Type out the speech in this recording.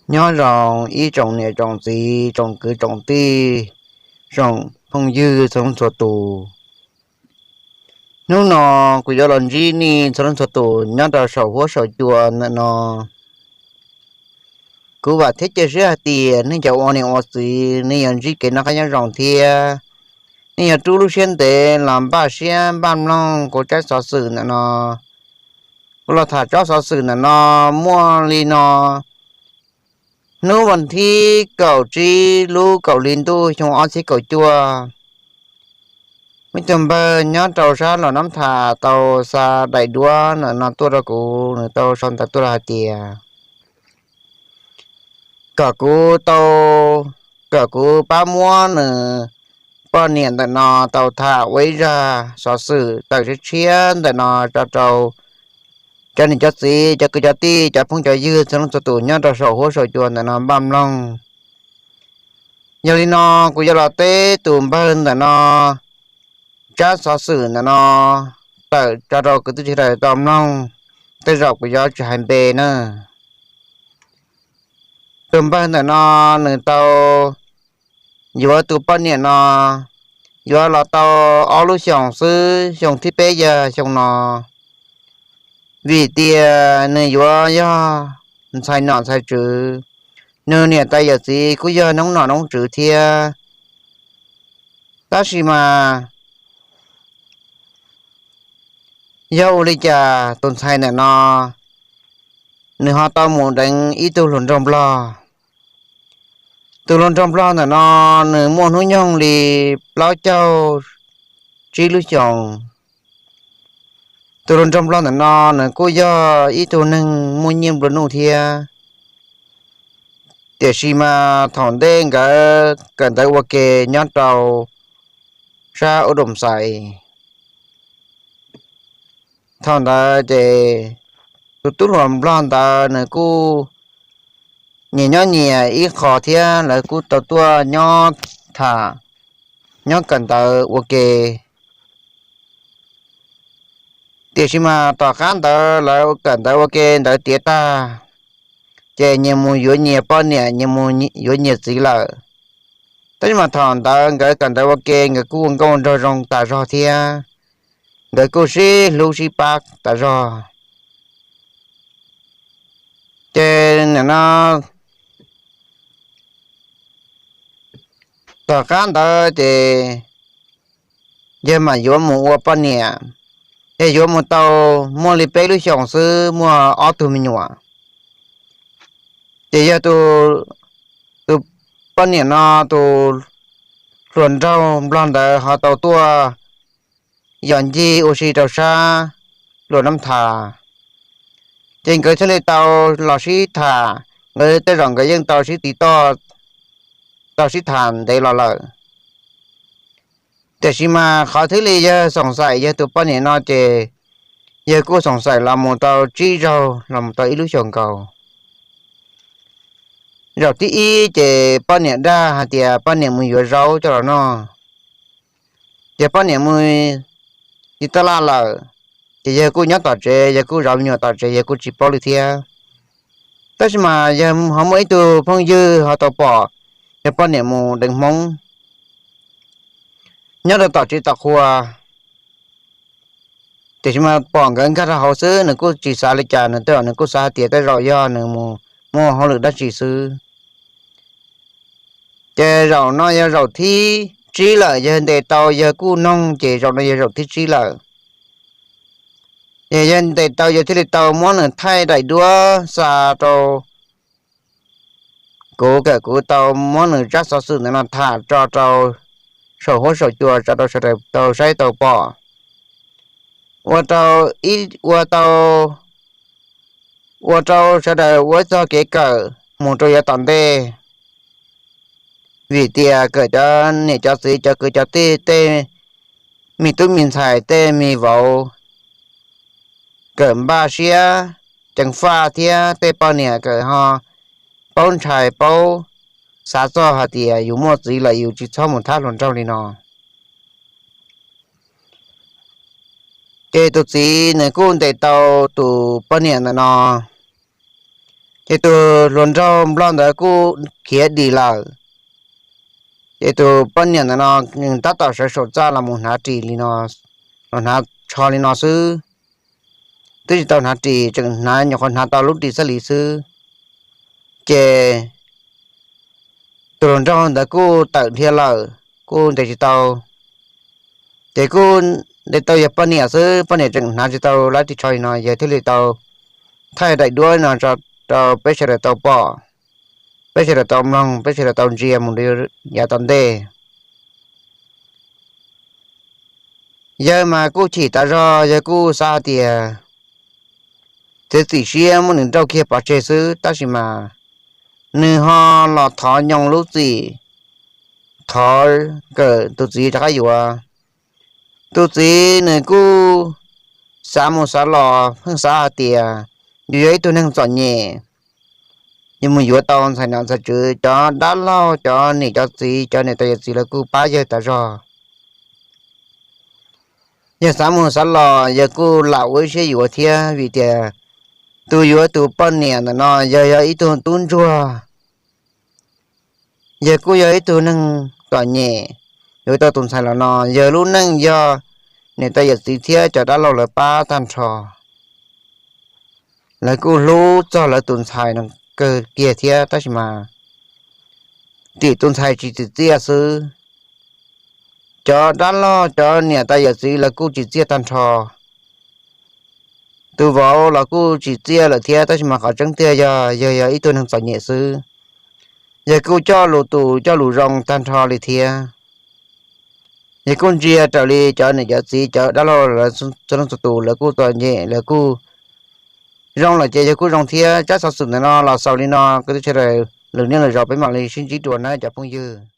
Nyob zoo ib tsoom niam tsoom txiv, tsoom kwv tsoom tij, tsoom phooj ywg txhua leej txhua tus. Hnub no kuv yuav los ntsib nej txhua leej txhua tus nyob rau saum huab saum cua ntawm no. Kuv vam thiab cia siab hais tias nej cov ua niam ua txiv nej yuav ntsib kev noj qab nyob zoo thiab nej yuav rub lub siab ntev los npaj siab npaj mloog kuv tsab xov xwm ntawm no. Kuv los tham tsab xov xwm ntawm no muaj li no: Hnub vas thib kaum tsib lub kaum hli ntuj xyoo ob txhiab kaum cuaj, muaj ib tug npawg nyob rau sab Luam Nab Thas tau xa daim duab ntawm no tuaj rau kuv, nws tau sau ntawv tuaj hais tias kom kuv tau, kom kuv pab muab nws poj niam ntawm no tau tham ua ib zaj xov xwm tawm tshiab tshiab ntawm no tso rau cov niam cov txiv, cov kwv cov tij, cov phooj cov ywg txhua leej txhua tus nyob rau saum huab saum cua ntawm no npaj mloog. Yog li no, kuv yuav los teb tus npawg ntawm no tsab xov xwm ntawm no tawm tso rau kwv tij sawv daws tau mloog. Tej zaum kuv yuav tsis hais npe na. Tus npawg ntawm no nws tau yuav tus poj niam no, yuav los tau ob lub xyoos xwb, xyoo thib peb yog xyoo no. Vim tias nws yuav yog ntxhais nom ntxhais tswv, nws niam tais yawm txiv kuj yog noob nom noob tswv thiab. Tab sis mas yog ua li cas tus ntxhais ntawm no nws ho tau mus deev ib tug hluas nraug nplog. Tus hluas nraug nplog ntawm no nws muaj hnub nyoog li plaub caug tsib lub xyoos. Tus hluas nraug nplog ntawm no nws kuj yog ib tug neeg muaj nyiaj nplua nuj thiab. Tiam sis mas thaum ntej nkawd kawm ntawv ua ke nyob rau sab ub doos xais. Thaum ntawd ces tus tub hluas nplog ntawd nws kuj nyias nyob nyias ib qho thiab lawv kuj tau tuaj nyob tham, nyob kawm ntawv ua ke. Tiam sis mas tom qab ntawd lawv kawm ntawv ua ke ntawd tiav tag, ces nyias mus yuav nyias poj niam, nyias mus yuav nyias txiv lawm. Tab sis mas thaum ntawd nkawd kawm ntawv ua ke nkawd kuj ua nkauj nraug zoo tas zog thiab, nkawd kuj sib hlub sib pab tas zog. Ces nim no tom qab ntawd ces yawg mam yuav mus ua poj niam, yawg yuav mus tau muaj li peb lub xyoos xwb muaj ob tug me nyuam. Ces yog tus poj niam no tus hluas nraug nplog ntawd ho tau tuaj yos ncig ua si rau sab Luam Nab Thas, ces nkawd thiaj li tau los sib tham. Nkawd tej zaum nkawd yeej tau sib tiv toj, tau sib tham ntev los lawm. Tiam sis mas qhov thiaj li yawg xoom xaim yawg tus poj niam no ces yawg kuj xoom xaim los mus tau tsib zaug los mus tau ib lub xyoos nkaus. Zaum thib ib ces poj niam dag hais tias poj niam mus yuav zaub coj los noj, ces poj niam mus tiv taj laj lawm, ces yawg kuj nyob tom tsev, yawg kuj zov me nyuam tom tsev, yawg kuj tsis paub li thiab. Tab sis mas yawg ho muaj ib tug phooj ywg ho tau pom yawg poj niam mus deev hmoob nyob rau tom tsev tom qhua. Tiam sis mas pom nkawd nkag rau hauv xwb nws kuj tsis xav li cas, nws tej zaum nws kuj xav hais tias tej zaum yog nws mus muaj hauj lwm dab tsi xwb. Ces zaum no yog zaum thib tsib lawm, yawg ntes tau yawg kuj noog ces zaum no yog zaum thib tsib lawm. Ces yawg ntes tau yawg thiaj li tau muab nws thaij daim duab xa rau kuv, kom kuv tau muab nws tsab xov xwm ntawm no tham tso rau saum huab saum cua tso rau sawv daws tau saib tau pom, ua rau ib, ua tau, ua rau sawv daws ua ib txoj kev kawm mus rau yav tom ntej. Vim tias kawm cov niam cov txiv cov kwv cov tij tej me tub me ntxhais tej me vauv kawm npaj siab ceev faj thiab tej poj niam kawm ho paub ntshai paub xav txog hais tias yus muaj txiv lawm yus tsis txhob mus thab hluas nraug li no. Ces tus txiv nws kuj ntes tau tus poj niam ntawm no, Ces tus hluas nraug nplog ntawd kuj khiav dim lawm. Ces tus poj niam ntawm no nws tab tom sawv saum txaj los mus hnav ris li no, los hnav tsho li no xwb, twb tsis tau hnav ris, tseem hnav nyuam qhuav hnav tau lub ris xab li xwb. Ces tus hluas nraug ntawd kuj tawm dhia lawm, kuj ntes tsis tau. Ces kuj ntes tau yog poj niam xwb, poj niam tseem hnav tsis tau lub ris tsho li no, yawg thiaj li tau thaij daim duab no rau peb sawv daws tau pom, peb sawv daws tau mloog, peb sawv daws tau ntsia mus rau yav tom ntej. Yawg mas kuj chim tas zog, yawg kuj xav hais tias txiav txim siab muab nws nrauj kiag pov tseg xwb, tab sis mas nws ho los thov nyo lub txim, thov kom tus txiv rov qab yuav. Tus txiv nws kuj xav mus xav los pheej xav hais tias yus yog ib tug neeg txom nyem, yus mus yuav tau ntxhais nom ntxhais tswv, cov dab laug, cov niam cov txiv, cov niam tais yawm txiv lawv kuj pab yawg tas zog. Yawg xav mus xav los yawg kuj lam ua ib siab yuav thiab, vim tias tus yuav tus poj niam ntawm no yawg yog ib tug tub ntsuag, yawg kuj yog ib tug neeg txom nyem, yuav tau tus ntxhais los no yawg lub neej yog niam tais yawm txiv thiab cov dab laug lawv pab tag nrho. Lawv kuj hlub txog lawv tus ntxhais no kawg kiag thiab, tab sis mas tim tus ntxhais tsis tsim txiaj xwb. Cov dab laug, cov niam tais yawm txiv lawv kuj tsim txiaj tag nrho. Tus vauv los kuj tsim txiaj lawm thiab, tab sis mas qhov tseeb tiag yog yawg yog ib tug neeg txom nyem xwb. Yawg kuj coj lus tus coj lus zoo tag nrho li thiab. Yawg kuj ntsia raws li cov niam cov txiv, cov dab laug lawv txhua leej txhua tus lawv kuj txom nyem, lawv kuj zoo lawm ces yawg kuj zoo thiab. Tsab xov xwm ntawm no los xaus li no, kwv tij sawv daws lwm niaj lwm zaus peb mam li sib ntsib dua na cov phooj ywg.